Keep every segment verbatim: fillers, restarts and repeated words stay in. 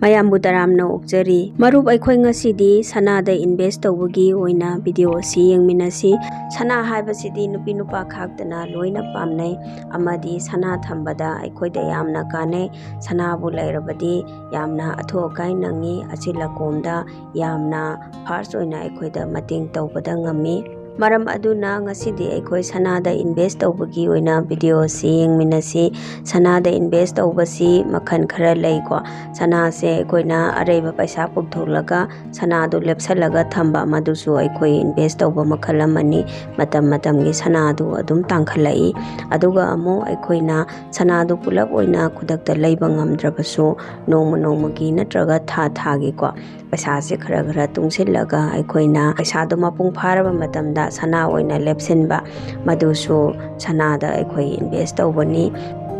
ꯃꯌꯥꯝꯕꯨ ꯇꯔꯥꯝꯅ ꯑꯣꯛꯆꯔꯤ꯫ ꯃꯔꯨꯞ, ꯑꯩꯈꯣꯏ ꯉꯁꯤꯗꯤ ꯁꯅꯥꯗ invest ꯇꯧꯕꯒꯤ ꯑꯣꯏꯅ video ꯑꯁꯤ ꯌꯦꯡꯃꯤꯟꯅꯁꯤ꯫ ꯁꯅꯥ ꯍꯥꯏꯕꯁꯤꯗꯤ ꯅꯨꯄꯤ ꯅꯨꯄꯥ ꯈꯥꯛꯇꯅ ꯂꯣꯏꯅ ꯄꯥꯝꯅꯩ, ꯑꯃꯗꯤ ꯁꯅꯥ ꯊꯝꯕꯗ ꯑꯩꯈꯣꯏꯗ ꯌꯥꯝꯅ ꯀꯥꯟꯅꯩ꯫ ꯁꯅꯥꯕꯨ ꯂꯩꯔꯕꯗꯤ ꯌꯥꯝꯅ ꯑꯊꯨ ꯑꯀꯥꯏ ꯅꯪꯉꯤ, ꯑꯆꯤꯜ ꯑꯀꯣꯝꯗ ꯌꯥꯝꯅ first ꯑꯣꯏꯅ ꯑꯩꯈꯣꯏꯗ ꯃꯇꯦꯡ ꯇꯧꯕꯗ ꯉꯝꯃꯤ꯫ ꯃꯔꯝ ꯑꯗꯨꯅ ꯉꯁꯤꯗꯤ ꯑꯩꯈꯣꯏ ꯁꯅꯥꯗ invest ꯇꯧꯕꯒꯤ ꯑꯣꯏꯅ video ꯑꯁꯤ ꯌꯦꯡꯃꯤꯟꯅꯁꯤ꯫ ꯁꯅꯥꯗ invest ꯇꯧꯕꯁꯤ ꯃꯈꯜ ꯈꯔ ꯂꯩꯀꯣ꯫ ꯁꯅꯥꯁꯦ ꯑꯩꯈꯣꯏꯅ ꯑꯔꯩꯕ ꯄꯩꯁꯥ ꯄꯨꯊꯣꯛꯂꯒ ꯁꯅꯥꯗꯨ ꯂꯦꯞꯁꯜꯂꯒ ꯊꯝꯕ, ꯃꯗꯨꯁꯨ ꯑꯩꯈꯣꯏ invest ꯇꯧꯕ ꯃꯈꯜ ꯑꯃꯅꯤ꯫ ꯃꯇꯝ ꯃꯇꯝꯒꯤ ꯁꯅꯥꯗꯨ ꯑꯗꯨꯝ ꯇꯥꯡꯈꯠꯂꯛꯏ꯫ ꯑꯗꯨꯒ ꯑꯃꯨꯛ ꯑꯩꯈꯣꯏꯅ ꯁꯅꯥꯗꯨ ꯄꯨꯂꯞ ꯑꯣꯏꯅ ꯈꯨꯗꯛꯇ ꯂꯩꯕ ꯉꯝꯗ꯭ꯔꯕꯁꯨ, ꯅꯣꯡꯃ ꯅꯣꯡꯃꯒꯤ ꯅꯠꯇ꯭ꯔꯒ ꯊꯥ ꯊꯥꯒꯤꯀꯣ, ꯄꯩꯁꯥꯁꯦ ꯈꯔ ꯈꯔ ꯇꯨꯡꯁꯤꯜꯂꯒ ꯑꯩꯈꯣꯏꯅ ꯄꯩꯁꯥꯗꯣ ꯃꯄꯨꯡ ꯐꯥꯔꯕ ꯃꯇꯝꯗ ꯁꯅꯥ ꯑꯣꯏꯅ ꯂꯦꯞꯁꯤꯟꯕ, ꯃꯗꯨꯁꯨ ꯁꯅꯥꯗ ꯑꯩꯈꯣꯏ invest ꯇꯧꯕꯅꯤ꯫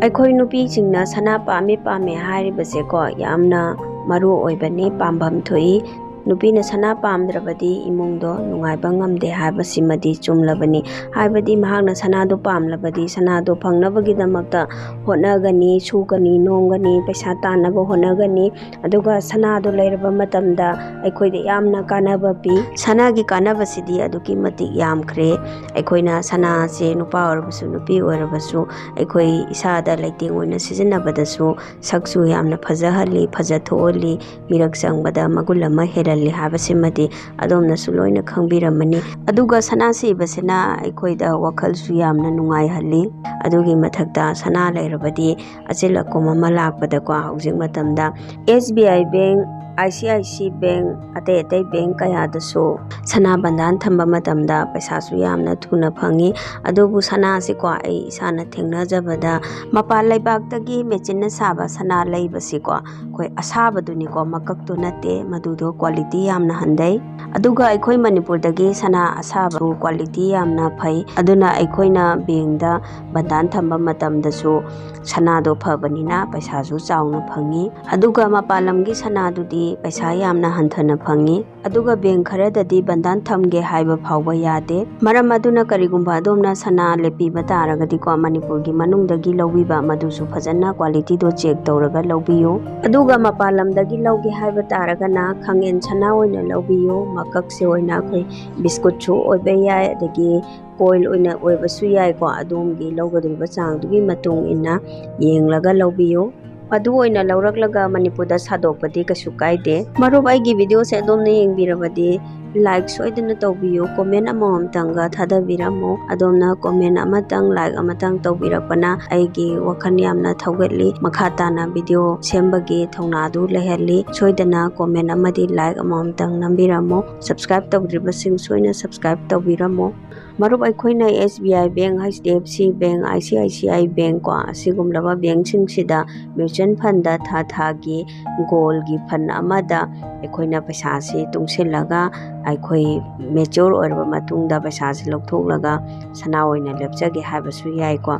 ꯑꯩꯈꯣꯏ ꯅꯨꯄꯤꯁꯤꯡꯅ ꯁꯅꯥ ꯄꯥꯝꯃꯤ ꯄꯥꯝꯃꯤ ꯍꯥꯏꯔꯤꯕꯁꯦꯀꯣ, ꯌꯥꯝꯅ ꯃꯔꯨ ꯑꯣꯏꯕꯅꯤ, ꯄꯥꯝꯐꯝ ꯊꯣꯛꯏ꯫ ꯅꯨꯄꯤꯅ ꯁꯅꯥ ꯄꯥꯝꯗ꯭ꯔꯕꯗꯤ ꯏꯃꯨꯡꯗꯣ ꯅꯨꯡꯉꯥꯏꯕ ꯉꯝꯗꯦ ꯍꯥꯏꯕꯁꯤꯃꯗꯤ ꯆꯨꯝꯂꯕꯅꯤ꯫ ꯍꯥꯏꯕꯗꯤ ꯃꯍꯥꯛꯅ ꯁꯅꯥꯗꯣ ꯄꯥꯝꯂꯕꯗꯤ ꯁꯅꯥꯗꯣ ꯐꯪꯅꯕꯒꯤꯗꯃꯛꯇ ꯍꯣꯠꯅꯒꯅꯤ, ꯁꯨꯒꯅꯤ, ꯅꯣꯝꯒꯅꯤ, ꯄꯩꯁꯥ ꯇꯥꯟꯅꯕ ꯍꯣꯠꯅꯒꯅꯤ꯫ ꯑꯗꯨꯒ ꯁꯅꯥꯗꯣ ꯂꯩꯔꯕ ꯃꯇꯝꯗ ꯑꯩꯈꯣꯏꯗ ꯌꯥꯝꯅ ꯀꯥꯟꯅꯕ ꯄꯤ꯫ ꯁꯅꯥꯒꯤ ꯀꯥꯟꯅꯕꯁꯤꯗꯤ ꯑꯗꯨꯛꯀꯤ ꯃꯇꯤꯛ ꯌꯥꯝꯈ꯭ꯔꯦ꯫ ꯑꯩꯈꯣꯏꯅ ꯁꯅꯥꯁꯦ ꯅꯨꯄꯥ ꯑꯣꯏꯔꯕꯁꯨ ꯅꯨꯄꯤ ꯑꯣꯏꯔꯕꯁꯨ ꯑꯩꯈꯣꯏ ꯏꯁꯥꯗ ꯂꯩꯇꯦꯡ ꯑꯣꯏꯅ ꯁꯤꯖꯤꯟꯅꯕꯗꯁꯨ ꯁꯛꯁꯨ ꯌꯥꯝꯅ ꯐꯖꯍꯜꯂꯤ, ꯐꯖꯊꯣꯛꯍꯜꯂꯤ, ꯃꯤꯔꯛ ꯆꯪꯕꯗ ꯃꯒꯨꯟ ꯑꯃ ꯍꯦꯜꯍꯜꯂꯤ ꯍꯥꯏꯕꯁꯤꯃꯗꯤ ꯑꯗꯣꯝꯅꯁꯨ ꯂꯣꯏꯅ ꯈꯪꯕꯤꯔꯝꯃꯅꯤ꯫ ꯑꯗꯨꯒ ꯁꯅꯥ ꯁꯤꯕꯁꯤꯅ ꯑꯩꯈꯣꯏꯗ ꯋꯥꯈꯜꯁꯨ ꯌꯥꯝꯅ ꯅꯨꯡꯉꯥꯏꯍꯜꯂꯤ꯫ ꯑꯗꯨꯒꯤ ꯃꯊꯛꯇ ꯁꯅꯥ ꯂꯩꯔꯕꯗꯤ ꯑꯆꯤꯜ ꯑꯀꯣꯝ ꯑꯃ ꯂꯥꯛꯄꯗꯀꯣ, ꯍꯧꯖꯤꯛ ꯃꯇꯝꯗ S B I bank, I C I C bank, ꯑꯇꯩ ꯑꯇꯩ bank ꯀꯌꯥꯗꯁꯨ ꯁꯅꯥ ꯕꯟꯗꯥꯟ ꯊꯝꯕ ꯃꯇꯝꯗ ꯄꯩꯁꯥꯁꯨ ꯌꯥꯝꯅ ꯊꯨꯅ ꯐꯪꯉꯤ꯫ ꯑꯗꯨꯕꯨ ꯁꯅꯥꯁꯤꯀꯣ, ꯑꯩ ꯏꯁꯥꯅ ꯊꯦꯡꯅꯖꯕꯗ ꯃꯄꯥꯟ ꯂꯩꯕꯥꯛꯇꯒꯤ ꯃꯦꯆꯤꯟꯅ ꯁꯥꯕ ꯁꯅꯥ ꯂꯩꯕꯁꯤꯀꯣ, ꯑꯩꯈꯣꯏ ꯑꯁꯥꯕꯗꯨꯅꯤꯀꯣ, ꯃꯀꯛꯇꯨ ꯅꯠꯇꯦ, ꯃꯗꯨꯗꯣ quality ꯌꯥꯝꯅ ꯍꯟꯊꯩ꯫ ꯑꯗꯨꯒ ꯑꯩꯈꯣꯏ ꯃꯅꯤꯄꯨꯔꯗꯒꯤ ꯁꯅꯥ ꯑꯁꯥꯕ quality ꯌꯥꯝꯅ ꯐꯩ꯫ ꯑꯗꯨꯅ ꯑꯩꯈꯣꯏꯅ bankꯗ ꯕꯟꯗꯥꯟ ꯊꯝꯕ ꯃꯇꯝꯗꯁꯨ ꯁꯅꯥꯗꯣ ꯐꯕꯅꯤꯅ ꯄꯩꯁꯥꯁꯨ ꯆꯥꯎꯅ ꯐꯪꯉꯤ꯫ ꯑꯗꯨꯒ ꯃꯄꯥꯟ ꯂꯝꯒꯤ ꯁꯅꯥꯗꯨꯗꯤ ꯄꯩꯁꯥ ꯌꯥꯝꯅ ꯍꯟꯊꯅ ꯐꯪꯉꯤ꯫ ꯑꯗꯨꯒ ꯕꯦꯡ ꯈꯔꯗꯗꯤ ꯕꯟꯗꯥꯟ ꯊꯝꯒꯦ ꯍꯥꯏꯕ ꯐꯥꯎꯕ ꯌꯥꯗꯦ꯫ ꯃꯔꯝ ꯑꯗꯨꯅ ꯀꯔꯤꯒꯨꯝꯕ ꯑꯗꯣꯝꯅ ꯁꯅꯥ ꯂꯦꯞꯄꯤꯕ ꯇꯥꯔꯒꯗꯤꯀꯣ, ꯃꯅꯤꯄꯨꯔꯒꯤ ꯃꯅꯨꯡꯗꯒꯤ ꯂꯧꯕꯤꯕ ꯃꯗꯨꯁꯨ ꯐꯖꯅ ꯀ꯭ꯋꯥꯂꯤꯇꯤꯗꯣ ꯆꯦꯛ ꯇꯧꯔꯒ ꯂꯧꯕꯤꯌꯨ꯫ ꯑꯗꯨꯒ ꯃꯄꯥꯟ ꯂꯝꯗꯒꯤ ꯂꯧꯒꯦ ꯍꯥꯏꯕ ꯇꯥꯔꯒꯅ ꯈꯥꯡꯉꯦꯟ ꯁꯅꯥ ꯑꯣꯏꯅ ꯂꯧꯕꯤꯌꯨ꯫ ꯃꯀꯛꯁꯦ ꯑꯣꯏꯅ ꯑꯩꯈꯣꯏ ꯕꯤꯁꯀꯨꯠꯁꯨ ꯑꯣꯏꯕ ꯌꯥꯏ, ꯑꯗꯒꯤ ꯀꯣꯏꯜ ꯑꯣꯏꯅ ꯑꯣꯏꯕꯁꯨ ꯌꯥꯏꯀꯣ꯫ ꯑꯗꯣꯝꯒꯤ ꯂꯧꯒꯗꯧꯔꯤꯕ ꯆꯥꯡꯗꯨꯒꯤ ꯃꯇꯨꯡ ꯏꯟꯅ ꯌꯦꯡꯂꯒ ꯂꯧꯕꯤꯌꯨ꯫ ꯃꯗꯨ ꯑꯣꯏꯅ ꯂꯧꯔꯛꯂꯒ ꯃꯅꯤꯄꯨꯔꯗ ꯁꯥꯗꯣꯛꯄꯗꯤ ꯀꯩꯁꯨ ꯀꯥꯏꯗꯦ꯫ ꯃꯔꯨꯞ, ꯑꯩꯒꯤ ꯚꯤꯗꯤꯑꯣꯁꯦ ꯑꯗꯣꯝꯅ ꯌꯦꯡꯕꯤꯔꯕꯗꯤ ꯂꯥꯏꯛ ꯁꯣꯏꯗꯅ ꯇꯧꯕꯤꯌꯨ, ꯀꯣꯃꯦꯟ ꯑꯃꯃꯝꯇꯪꯒ ꯊꯥꯗꯕꯤꯔꯝꯃꯨ꯫ ꯑꯗꯣꯝꯅ ꯀꯣꯃꯦꯟ ꯑꯃꯇꯪ, ꯂꯥꯏꯛ ꯑꯃꯇꯪ ꯇꯧꯕꯤꯔꯛꯄꯅ ꯑꯩꯒꯤ ꯋꯥꯈꯜ ꯌꯥꯝꯅ ꯊꯧꯒꯠꯂꯤ, ꯃꯈꯥ ꯇꯥꯅ ꯚꯤꯗꯤꯑꯣ ꯁꯦꯝꯕꯒꯤ ꯊꯧꯅꯥꯗꯨ ꯂꯩꯍꯜꯂꯤ꯫ ꯁꯣꯏꯗꯅ ꯀꯣꯃꯦꯟ ꯑꯃꯗꯤ ꯂꯥꯏꯛ ꯑꯃꯃꯝꯇꯪ ꯅꯝꯕꯤꯔꯝꯃꯨ꯫ ꯁꯕꯁꯀ꯭ꯔꯥꯏꯕ ꯇꯧꯗ꯭ꯔꯤꯕꯁꯤꯡ ꯁꯣꯏꯅ ꯁꯕꯁꯀ꯭ꯔꯥꯏꯕ ꯇꯧꯕꯤꯔꯝꯃꯨ꯫ ꯃꯔꯨꯞ, ꯑꯩꯈꯣꯏꯅ S B I bank, H D F C bank, I C I C I bank ꯀꯣ, ꯑꯁꯤꯒꯨꯝꯂꯕ ꯕꯦꯡꯁꯤꯡꯁꯤꯗ ꯃ꯭ꯌꯨꯆꯨꯋꯦꯜ ꯐꯟꯗ ꯊꯥ ꯊꯥꯒꯤ ꯒꯣꯜꯒꯤ ꯐꯟ ꯑꯃꯗ ꯑꯩꯈꯣꯏꯅ ꯄꯩꯁꯥꯁꯤ ꯇꯨꯡꯁꯤꯜꯂꯒ, ꯑꯩꯈꯣꯏ ꯃꯦꯆ꯭ꯌꯣꯔ ꯑꯣꯏꯔꯕ ꯃꯇꯨꯡꯗ ꯄꯩꯁꯥꯁꯤ ꯂꯧꯊꯣꯛꯂꯒ ꯁꯅꯥ ꯑꯣꯏꯅ ꯂꯦꯞꯆꯒꯦ ꯍꯥꯏꯕꯁꯨ ꯌꯥꯏꯀꯣ꯫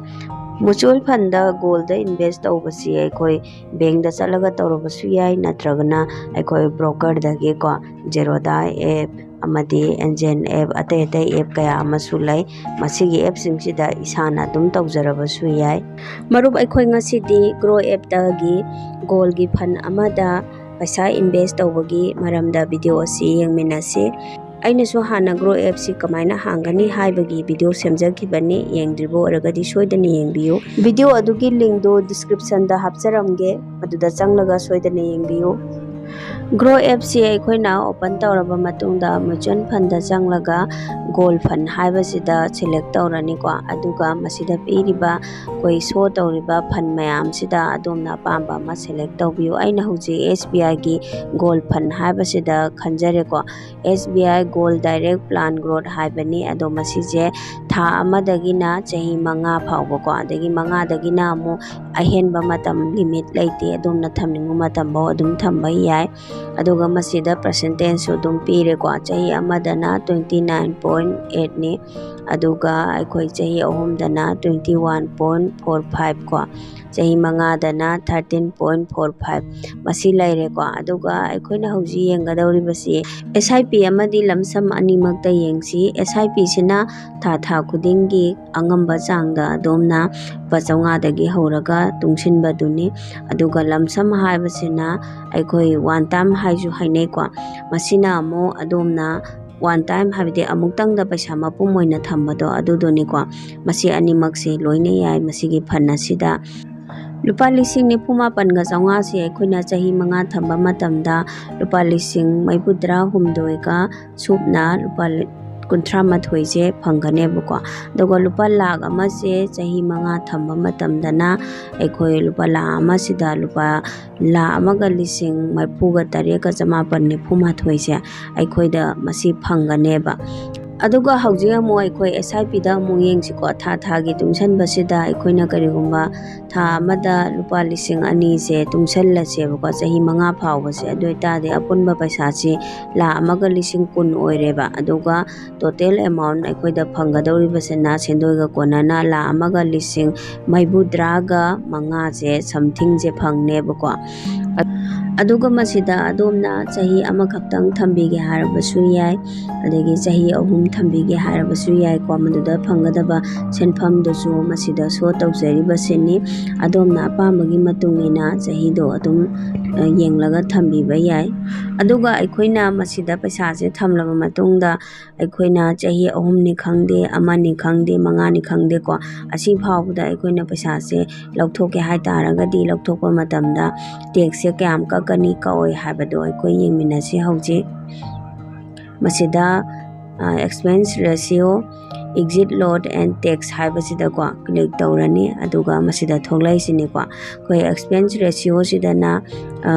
ꯃ꯭ꯌꯨꯆꯨꯋꯦꯜ ꯐꯟꯗ ꯒꯣꯜꯗ ꯏꯟꯚꯦꯁ ꯇꯧꯕꯁꯤ ꯑꯩꯈꯣꯏ ꯕꯦꯡꯗ ꯆꯠꯂꯒ ꯇꯧꯔꯕꯁꯨ ꯌꯥꯏ, ꯅꯠꯇ꯭ꯔꯒꯅ ꯑꯩꯈꯣꯏ ꯕ꯭ꯔꯣꯀꯔꯗꯒꯤꯀꯣ, ꯖꯦꯔꯣꯗꯥ ꯑꯦꯞ ꯑꯃꯗꯤ ꯑꯦꯟꯖꯦꯟ ꯑꯦꯞ, ꯑꯇꯩ ꯑꯇꯩ ꯑꯦꯞ ꯀꯌꯥ ꯑꯃꯁꯨ ꯂꯩ꯫ ꯃꯁꯤꯒꯤ ꯑꯦꯞꯁꯤꯡꯁꯤꯗ ꯏꯁꯥꯅ ꯑꯗꯨꯝ ꯇꯧꯖꯔꯕꯁꯨ ꯌꯥꯏ꯫ ꯃꯔꯨꯞ, ꯑꯩꯈꯣꯏ ꯉꯁꯤꯗꯤ ꯒ꯭ꯔꯣ ꯑꯦꯞꯇꯒꯤ ꯒꯣꯜꯒꯤ ꯐꯟ ꯑꯃꯗ ꯄꯩꯁꯥ ꯏꯟꯚꯦꯁ ꯇꯧꯕꯒꯤ ꯃꯔꯝꯗ ꯚꯤꯗꯤꯑꯣ ꯑꯁꯤ ꯌꯦꯡꯃꯤꯟꯅꯁꯤ꯫ ꯑꯩꯅꯁꯨ ꯍꯥꯟꯅ ꯒ꯭ꯔꯣ ꯑꯦꯞꯁꯤ ꯀꯃꯥꯏꯅ ꯍꯥꯡꯒꯅꯤ ꯍꯥꯏꯕꯒꯤ ꯚꯤꯗꯤꯑꯣ ꯁꯦꯝꯖꯈꯤꯕꯅꯤ, ꯌꯦꯡꯗ꯭ꯔꯤꯕ ꯑꯣꯏꯔꯒꯗꯤ ꯁꯣꯏꯗꯅ ꯌꯦꯡꯕꯤꯌꯨ꯫ ꯚꯤꯗꯤꯑꯣ ꯑꯗꯨꯒꯤ ꯂꯤꯡꯗꯨ ꯗꯤꯁꯀ꯭ꯔꯤꯞꯁꯟꯗ ꯍꯥꯞꯆꯔꯝꯒꯦ, ꯃꯗꯨꯗ ꯆꯪꯂꯒ ꯁꯣꯏꯗꯅ ꯌꯦꯡꯕꯤꯌꯨ꯫ ꯒ꯭ꯔꯣ ꯑꯦꯞꯁꯤ ꯑꯩꯈꯣꯏꯅ ꯑꯣꯄꯟ ꯇꯧꯔꯕ ꯃꯇꯨꯡꯗ ꯃ꯭ꯌꯨꯆꯨꯋꯦꯜ ꯐꯟꯗ ꯆꯪꯂꯒ ꯒꯣꯜ ꯐꯟ ꯍꯥꯏꯕꯁꯤꯗ ꯁꯦꯂꯦꯛ ꯇꯧꯔꯅꯤꯀꯣ꯫ ꯑꯗꯨꯒ ꯃꯁꯤꯗ ꯄꯤꯔꯤꯕ ꯑꯩꯈꯣꯏ ꯁꯣ ꯇꯧꯔꯤꯕ ꯐꯟ ꯃꯌꯥꯝꯁꯤꯗ ꯑꯗꯣꯝꯅ ꯑꯄꯥꯝꯕ ꯑꯃ ꯁꯦꯂꯦꯛ ꯇꯧꯕꯤꯌꯨ꯫ ꯑꯩꯅ ꯍꯧꯖꯤꯛ ꯑꯦꯁ ꯕꯤ ꯑꯥꯏꯒꯤ ꯒꯣꯜ ꯐꯟ ꯍꯥꯏꯕꯁꯤꯗ ꯈꯟꯖꯔꯦꯀꯣ꯫ ꯑꯦꯁ ꯕꯤ ꯑꯥꯏ ꯒꯣꯜ ꯗꯥꯏꯔꯦꯛ ꯄ꯭ꯂꯥꯟ ꯒ꯭ꯔꯣꯠ ꯍꯥꯏꯕꯅꯤ꯫ ꯑꯗꯣ ꯃꯁꯤꯁꯦ ꯊꯥ ꯑꯃꯗꯒꯤꯅ ꯆꯍꯤ ꯃꯉꯥ ꯐꯥꯎꯕꯀꯣ, ꯑꯗꯒꯤ ꯃꯉꯥꯗꯒꯤꯅ ꯑꯃꯨꯛ ꯑꯍꯦꯟꯕ ꯃꯇꯝ ꯂꯤꯃꯤꯠ ꯂꯩꯇꯦ, ꯑꯗꯣꯝꯅ ꯊꯝꯅꯤꯡꯕ ꯃꯇꯝꯐꯥꯎ ꯑꯗꯨꯝ ꯊꯝꯕ ꯌꯥꯏ꯫ ꯑꯗꯨꯒ ꯃꯁꯤꯗ ꯄꯔꯁꯦꯟꯇꯦꯖꯁꯨ ꯑꯗꯨꯝ ꯄꯤꯔꯦꯀꯣ꯫ ꯆꯍꯤ ꯑꯃꯗꯅ twenty nine point eight ꯅꯤ, ꯑꯗꯨꯒ ꯑꯩꯈꯣꯏ ꯆꯍꯤ ꯑꯍꯨꯝꯗꯅ twenty one point four five ꯀꯣ, ꯆꯍꯤ ꯃꯉꯥꯗꯅ thirteen point four five, ꯃꯁꯤ ꯂꯩꯔꯦꯀꯣ꯫ ꯑꯗꯨꯒ ꯑꯩꯈꯣꯏꯅ ꯍꯧꯖꯤꯛ ꯌꯦꯡꯒꯗꯧꯔꯤꯕꯁꯤ ꯑꯦꯁ ꯑꯥꯏ ꯄꯤ ꯑꯃꯗꯤ ꯂꯝꯁꯝ ꯑꯅꯤꯃꯛꯇ ꯌꯦꯡꯁꯤ꯫ ꯑꯦꯁ ꯑꯥꯏ ꯄꯤꯁꯤꯅ ꯊꯥ ꯊꯥ ꯈꯨꯗꯤꯡꯒꯤ ꯑꯉꯝꯕ ꯆꯥꯡꯗ ꯑꯗꯣꯝꯅ ꯂꯨꯄꯥ ꯆꯥꯝꯃꯉꯥꯗꯒꯤ ꯍꯧꯔꯒ ꯇꯨꯡꯁꯤꯟꯕꯗꯨꯅꯤ꯫ ꯑꯗꯨꯒ ꯂꯝꯁꯝ ꯍꯥꯏꯕꯁꯤꯅ ꯑꯩꯈꯣꯏ ꯋꯥꯟ ꯇꯥꯏꯝ ꯍꯥꯏꯁꯨ ꯍꯥꯏꯅꯩꯀꯣ꯫ ꯃꯁꯤꯅ ꯑꯃꯨꯛ ꯑꯗꯣꯝꯅ ꯋꯥꯟ ꯇꯥꯏꯝ ꯍꯥꯏꯕꯗꯤ ꯑꯃꯨꯛꯇꯪꯗ ꯄꯩꯁꯥ ꯃꯄꯨꯝ ꯑꯣꯏꯅ ꯊꯝꯕꯗꯣ ꯑꯗꯨꯗꯨꯅꯤꯀꯣ꯫ ꯃꯁꯤ ꯑꯅꯤꯃꯛꯁꯦ ꯂꯣꯏꯅ ꯌꯥꯏ ꯃꯁꯤꯒꯤ ꯐꯟ ꯑꯁꯤꯗ꯫ ꯂꯨꯄꯥ ꯂꯤꯁꯤꯡ ꯅꯤꯐꯨ ꯃꯥꯄꯟꯒ ꯆꯥꯝꯃꯉꯥꯁꯦ ꯑꯩꯈꯣꯏꯅ ꯆꯍꯤ ꯃꯉꯥ ꯊꯝꯕ ꯃꯇꯝꯗ ꯂꯨꯄꯥ ꯂꯤꯁꯤꯡ ꯃꯔꯤꯐꯨ ꯇꯔꯥ ꯍꯨꯝꯗꯣꯏꯒ ꯁꯨꯞꯅ ꯂꯨꯄꯥ ꯂꯤ-, ꯀꯨꯟꯊ꯭ꯔꯥ ꯃꯥꯊꯣꯏꯁꯦ ꯐꯪꯒꯅꯦꯕꯀꯣ꯫ ꯑꯗꯨꯒ ꯂꯨꯄꯥ ꯂꯥꯈ ꯑꯃꯁꯦ ꯆꯍꯤ ꯃꯉꯥ ꯊꯝꯕ ꯃꯇꯝꯗꯅ ꯑꯩꯈꯣꯏ ꯂꯨꯄꯥ ꯂꯥꯈ ꯑꯃꯁꯤꯗ ꯂꯨꯄꯥ ꯂꯥꯈ ꯑꯃꯒ ꯂꯤꯁꯤꯡ ꯃꯔꯤꯐꯨꯒ ꯇꯔꯦꯠꯀ ꯆꯃꯥꯄꯟ ꯅꯤꯐꯨ ꯃꯥꯊꯣꯏꯁꯦ ꯑꯩꯈꯣꯏꯗ ꯃꯁꯤ ꯐꯪꯒꯅꯦꯕ꯫ ꯑꯗꯨꯒ ꯍꯧꯖꯤꯛ ꯑꯃꯨꯛ ꯑꯩꯈꯣꯏ ꯑꯦꯁ ꯑꯥꯏ ꯄꯤꯗ ꯑꯃꯨꯛ ꯌꯦꯡꯁꯤꯀꯣ꯫ ꯊꯥ ꯊꯥꯒꯤ ꯇꯨꯡꯁꯟꯕꯁꯤꯗ ꯑꯩꯈꯣꯏꯅ ꯀꯔꯤꯒꯨꯝꯕ ꯊꯥ ꯑꯃꯗ ꯂꯨꯄꯥ ꯂꯤꯁꯤꯡ ꯑꯅꯤꯁꯦ ꯇꯨꯡꯁꯜꯂꯁꯦꯕꯀꯣ, ꯆꯍꯤ ꯃꯉꯥ ꯐꯥꯎꯕꯁꯦ꯫ ꯑꯗꯨ ꯑꯣꯏꯇꯥꯔꯗꯤ ꯑꯄꯨꯟꯕ ꯄꯩꯁꯥꯁꯤ ꯂꯥꯈ ꯑꯃꯒ ꯂꯤꯁꯤꯡ ꯀꯨꯟ ꯑꯣꯏꯔꯦꯕ꯫ ꯑꯗꯨꯒ total amount ꯑꯩꯈꯣꯏꯗ ꯐꯪꯒꯗꯧꯔꯤꯕꯁꯤꯅ ꯁꯦꯟꯗꯣꯏꯒ ꯀꯣꯟꯅꯅ ꯂꯥꯈ ꯑꯃꯒ ꯂꯤꯁꯤꯡ ꯃꯔꯤꯐꯨ ꯇꯔꯥꯒ ꯃꯉꯥꯁꯦ somethingꯁꯦ ꯐꯪꯅꯦꯕꯀꯣ꯫ ꯑꯗꯨꯒ ꯃꯁꯤꯗ ꯑꯗꯣꯝꯅ ꯆꯍꯤ ꯑꯃꯈꯛꯇꯪ ꯊꯝꯕꯤꯒꯦ ꯍꯥꯏꯔꯕꯁꯨ ꯌꯥꯏ, ꯑꯗꯒꯤ ꯆꯍꯤ ꯑꯍꯨꯝ ꯊꯝꯕꯤꯒꯦ ꯍꯥꯏꯔꯕꯁꯨ ꯌꯥꯏꯀꯣ꯫ ꯃꯗꯨꯗ ꯐꯪꯒꯗꯕ ꯁꯦꯟꯐꯝꯗꯨꯁꯨ ꯃꯁꯤꯗ show ꯇꯧꯖꯔꯤꯕꯁꯤꯅꯤ꯫ ꯑꯗꯣꯝꯅ ꯑꯄꯥꯝꯕꯒꯤ ꯃꯇꯨꯡ ꯏꯟꯅ ꯆꯍꯤꯗꯣ ꯑꯗꯨꯝ, ꯑ, ꯌꯦꯡꯂꯒ ꯊꯝꯕꯤꯕ ꯌꯥꯏ꯫ ꯑꯗꯨꯒ ꯑꯩꯈꯣꯏꯅ ꯃꯁꯤꯗ ꯄꯩꯁꯥꯁꯦ ꯊꯝꯂꯕ ꯃꯇꯨꯡꯗ ꯑꯩꯈꯣꯏꯅ ꯆꯍꯤ ꯑꯍꯨꯝꯅꯤ ꯈꯪꯗꯦ, ꯑꯃꯅꯤ ꯈꯪꯗꯦ, ꯃꯉꯥꯅꯤ ꯈꯪꯗꯦꯀꯣ, ꯑꯁꯤ ꯐꯥꯎꯕꯗ ꯑꯩꯈꯣꯏꯅ ꯄꯩꯁꯥꯁꯦ ꯂꯧꯊꯣꯛꯀꯦ ꯍꯥꯏ ꯇꯥꯔꯒꯗꯤ ꯂꯧꯊꯣꯛꯄ ꯃꯇꯝꯗ taxꯁꯦ ꯀꯌꯥꯝ ꯀꯛꯀꯅꯤ, ꯀꯛꯑꯣꯏ ꯍꯥꯏꯕꯗꯣ ꯑꯩꯈꯣꯏ ꯌꯦꯡꯃꯤꯟꯅꯁꯤ ꯍꯧꯖꯤꯛ꯫ ꯃꯁꯤꯗ, ꯑ, expense ratio, exit load and tax ꯍꯥꯏꯕꯁꯤꯗꯀꯣ click ꯇꯧꯔꯅꯤ꯫ ꯑꯗꯨꯒ ꯃꯁꯤꯗ ꯊꯣꯛꯂꯛꯏꯁꯤꯅꯤꯀꯣ꯫ ꯑꯩꯈꯣꯏ expense ratioꯁꯤꯗꯅ, ꯑ,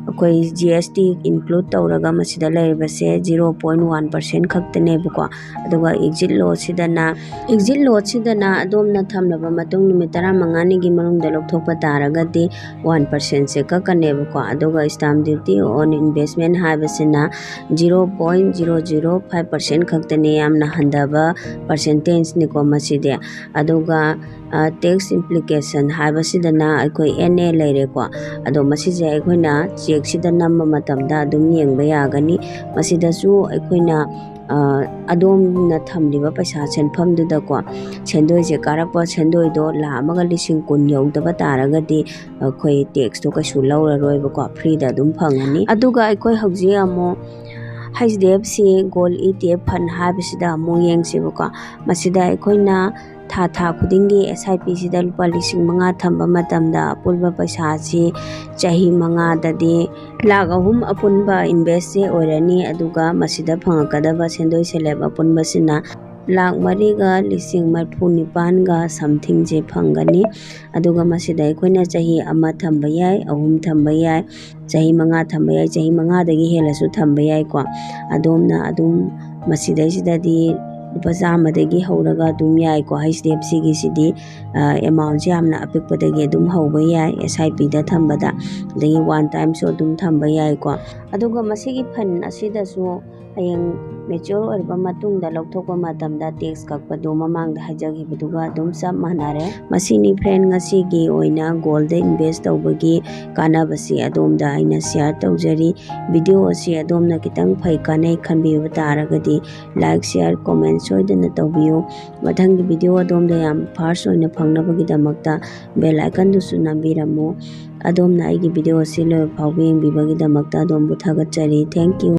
ꯑꯩꯈꯣꯏ G S T include ꯇꯧꯔꯒ ꯃꯁꯤꯗ ꯂꯩꯔꯤꯕꯁꯦ zero point one percent ꯈꯛꯇꯅꯦꯕꯀꯣ꯫ ꯑꯗꯨꯒ exit loss ꯁꯤꯗꯅ, exit loss ꯁꯤꯗꯅ ꯑꯗꯣꯝꯅ ꯊꯝꯂꯕ ꯃꯇꯨꯡ ꯅꯨꯃꯤꯠ ꯇꯔꯥꯃꯉꯥꯅꯤꯒꯤ ꯃꯅꯨꯡꯗ ꯂꯧꯊꯣꯛꯄ ꯇꯥꯔꯒꯗꯤ one percent ꯁꯦ ꯀꯛꯀꯅꯦꯕꯀꯣ꯫ ꯑꯗꯨꯒ stamp duty on investment ꯍꯥꯏꯕꯁꯤꯅ zero point zero zero five percent ꯈꯛꯇꯅꯦ, ꯌꯥꯝꯅ ꯍꯟꯊꯕ percentage ꯅꯤꯀꯣ ꯃꯁꯤꯗꯤ꯫ ꯑꯗꯨꯒ tax implication ꯍꯥꯏꯕꯁꯤꯗꯅ ꯑꯩꯈꯣꯏ N A ꯂꯩꯔꯦꯀꯣ꯫ ꯑꯗꯣ ꯃꯁꯤꯁꯦ ꯑꯩꯈꯣꯏꯅ cheque ꯁꯤꯗ ꯅꯝꯕ ꯃꯇꯝꯗ ꯑꯗꯨꯝ ꯌꯦꯡꯕ ꯌꯥꯒꯅꯤ꯫ ꯃꯁꯤꯗꯁꯨ ꯑꯩꯈꯣꯏꯅ ꯑꯗꯣꯝꯅ ꯊꯝꯂꯤꯕ ꯄꯩꯁꯥ ꯁꯦꯟꯐꯝꯗꯨꯗꯀꯣ, ꯁꯦꯟꯗꯣꯏꯁꯦ ꯀꯥꯔꯛꯄ ꯁꯦꯟꯗꯣꯏꯗꯣ ꯂꯥꯈ ꯑꯃꯒ ꯂꯤꯁꯤꯡ ꯀꯨꯟ ꯌꯧꯗꯕ ꯇꯥꯔꯒꯗꯤ ꯑꯩꯈꯣꯏ tax ꯇꯣ ꯀꯩꯁꯨ ꯂꯧꯔꯔꯣꯏꯕꯀꯣ, free ꯗ ꯑꯗꯨꯝ ꯐꯪꯉꯅꯤ꯫ ꯑꯗꯨꯒ ꯑꯩꯈꯣꯏ ꯍꯧꯖꯤꯛ ꯑꯃꯨꯛ H D F C Gold E T F fund ꯍꯥꯏꯕꯁꯤꯗ ꯑꯃꯨꯛ ꯌꯦꯡꯁꯦꯕꯀꯣ꯫ ꯃꯁꯤꯗ ꯑꯩꯈꯣꯏꯅ ꯊꯥ ꯊꯥ ꯈꯨꯗꯤꯡꯒꯤ S I P ꯁꯤꯗ ꯂꯨꯄꯥ ꯂꯤꯁꯤꯡ ꯃꯉꯥ ꯊꯝꯕ ꯃꯇꯝꯗ ꯑꯄꯨꯟꯕ ꯄꯩꯁꯥꯁꯤ ꯆꯍꯤ ꯃꯉꯥꯗꯗꯤ ꯂꯥꯈ ꯑꯍꯨꯝ ꯑꯄꯨꯟꯕ invest ꯁꯦ ꯑꯣꯏꯔꯅꯤ꯫ ꯑꯗꯨꯒ ꯃꯁꯤꯗ ꯐꯪꯉꯛꯀꯗꯕ ꯁꯦꯟꯗꯣꯏ ꯁꯦꯂꯦꯞ ꯑꯄꯨꯟꯕꯁꯤꯅ ꯂꯥꯈ ꯃꯔꯤꯒ ꯂꯤꯁꯤꯡ ꯃꯔꯤꯐꯨ ꯅꯤꯄꯥꯟꯒ something ꯁꯦ ꯐꯪꯒꯅꯤ꯫ ꯑꯗꯨꯒ ꯃꯁꯤꯗ ꯑꯩꯈꯣꯏꯅ ꯆꯍꯤ ꯑꯃ ꯊꯝꯕ ꯌꯥꯏ, ꯑꯍꯨꯝ ꯊꯝꯕ ꯌꯥꯏ, ꯆꯍꯤ ꯃꯉꯥ ꯊꯝꯕ ꯌꯥꯏ, ꯆꯍꯤ ꯃꯉꯥꯗꯒꯤ ꯍꯦꯜꯂꯁꯨ ꯊꯝꯕ ꯌꯥꯏꯀꯣ꯫ ꯑꯗꯣꯝꯅ ꯑꯗꯨꯝ ꯃꯁꯤꯗꯩꯁꯤꯗꯗꯤ ꯂꯨꯄꯥ ꯆꯥꯝꯃꯗꯒꯤ ꯍꯧꯔꯒ ꯑꯗꯨꯝ ꯌꯥꯏꯀꯣ꯫ H D F C ꯒꯤꯁꯤꯗꯤ amount ꯁꯦ ꯌꯥꯝꯅ ꯑꯄꯤꯛꯄꯗꯒꯤ ꯑꯗꯨꯝ ꯍꯧꯕ ꯌꯥꯏ, S I P ꯗ ꯊꯝꯕꯗ, ꯑꯗꯒꯤ one time ꯁꯨ ꯑꯗꯨꯝ ꯊꯝꯕ ꯌꯥꯏꯀꯣ꯫ ꯑꯗꯨꯒ ꯃꯁꯤꯒꯤ fund ꯑꯁꯤꯗꯁꯨ ꯍꯌꯦꯡ mature ꯑꯣꯏꯔꯕ ꯃꯇꯨꯡꯗ ꯂꯧꯊꯣꯛꯄ ꯃꯇꯝꯗ tax ꯀꯛꯄꯗꯨ ꯃꯃꯥꯡꯗ ꯍꯥꯏꯖꯈꯤꯕꯗꯨꯒ ꯑꯗꯨꯝ ꯆꯞ ꯃꯥꯟꯅꯔꯦ꯫ ꯃꯁꯤꯅꯤ friend, ꯉꯁꯤꯒꯤ ꯑꯣꯏꯅ gold ꯗ invest ꯇꯧꯕꯒꯤ ꯀꯥꯟꯅꯕꯁꯤ ꯑꯗꯣꯝꯗ ꯑꯩꯅ share ꯇꯧꯖꯔꯤ꯫ Video ꯑꯁꯤ ꯑꯗꯣꯝꯅ ꯈꯤꯇꯪ ꯐꯩ ꯀꯥꯟꯅꯩ ꯈꯟꯕꯤꯕ ꯇꯥꯔꯒꯗꯤ like, share, comment ꯁꯣꯏꯗꯅ ꯇꯧꯕꯤꯌꯨ꯫ ꯃꯊꯪꯒꯤ video ꯑꯗꯣꯝꯗ ꯌꯥꯝ fast ꯑꯣꯏꯅ ꯐꯪꯅꯕꯒꯤꯗꯃꯛꯇ bell icon ꯗꯨꯁꯨ ꯅꯝꯕꯤꯔꯝꯃꯨ꯫ ꯑꯗꯣꯝꯅ ꯑꯩꯒꯤ video ꯑꯁꯤ ꯂꯣꯏꯕ ꯐꯥꯎꯕ ꯌꯦꯡꯕꯤꯕꯒꯤꯗꯃꯛꯇ ꯑꯗꯣꯝꯕꯨ ꯊꯥꯒꯠꯆꯔꯤ꯫ Thank you꯫